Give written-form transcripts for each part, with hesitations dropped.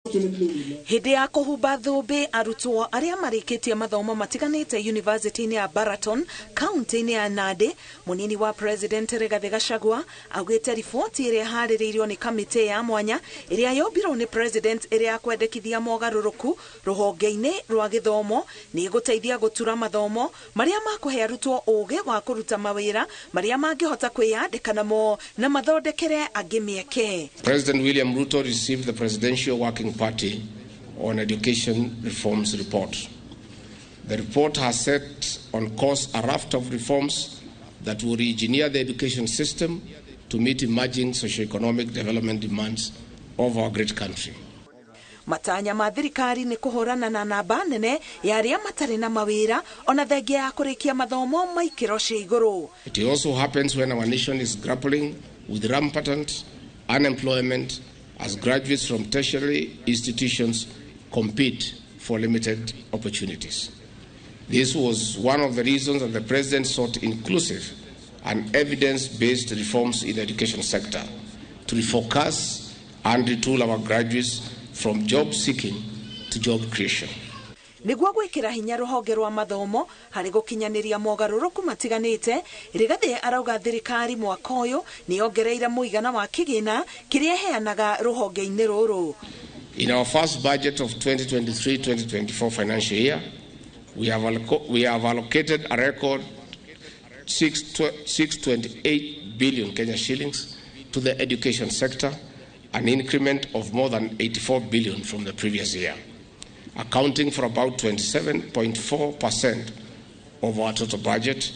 Hĩndĩ ya kũhumba thũmbĩ arutwo arĩa marĩkĩtie mathomo matiganĩte University-inĩ ya Baraton kaunti-inĩ ya Nandi, mũnini wa President Rigathi Gachagua augĩte riboti ĩrĩa ĩharĩrĩirio nĩ kamĩtĩ ya mwanya ĩrĩa yombirwo nĩ President ĩrĩa ya kwendekithia mogarũrũku rũhonge-inĩ rwa gĩthomo nĩ ĩgũteithia gũtura mathomo marĩa makũhe arutwo ũgĩ wa kũruta mawĩra marĩa mangĩhota kwĩyandĩka namo na mathondekere angĩ mĩeke. President William Ruto received the Presidential Working Party on Education Reforms report. The report has set on course a raft of reforms that will re-engineer the education system to meet emerging socioeconomic development demands of our great country. Matanya ma thirikari nĩ kũhũrana na namba nene ya arĩa matarĩ na mawĩra ona thengia ya kũrĩkia mathomo ma ikĩro cia igũrũ. It also happens when our nation is grappling with rampant unemployment as graduates from tertiary institutions compete for limited opportunities. This was one of the reasons that the President sought inclusive and evidence-based reforms in the education sector to refocus and retool our graduates from job seeking to job creation. Nĩguo gwĩkĩra hinya rũhonge rwa mathomo harĩ gũkinyanĩria mogarũrũku matiganĩte, Rigathi arauga thirikari mwaka ũyũ nĩ yongereire mũigana wa kĩgĩna kĩrĩa ĩheanaga rũhonge-inĩ rũrũ. In our first budget of 2023-2024 financial year, we have allocated a record 628 billion Kenya shillings to the education sector, an increment of more than 84 billion from the previous year, accounting for about 27.4% of our total budget,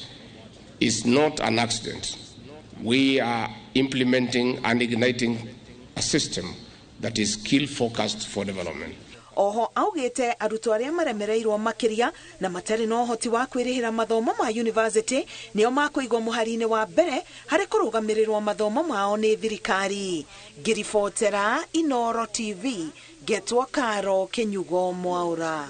is not an accident. We are implementing and igniting a system that is skill focused for development. Oho augĩte arutwo arĩa maremereirwo makĩria na matarĩ na ũhoti wa kwĩrĩhĩra mathomo ma university nĩo makũigwo mũhari-inĩ wa mbere harĩ kũrũgamĩrĩrwo mathomo mao nĩ thirikari. Ngĩribotera Inoro TV, ngetwo Karo Kĩnyugo Mwaũra.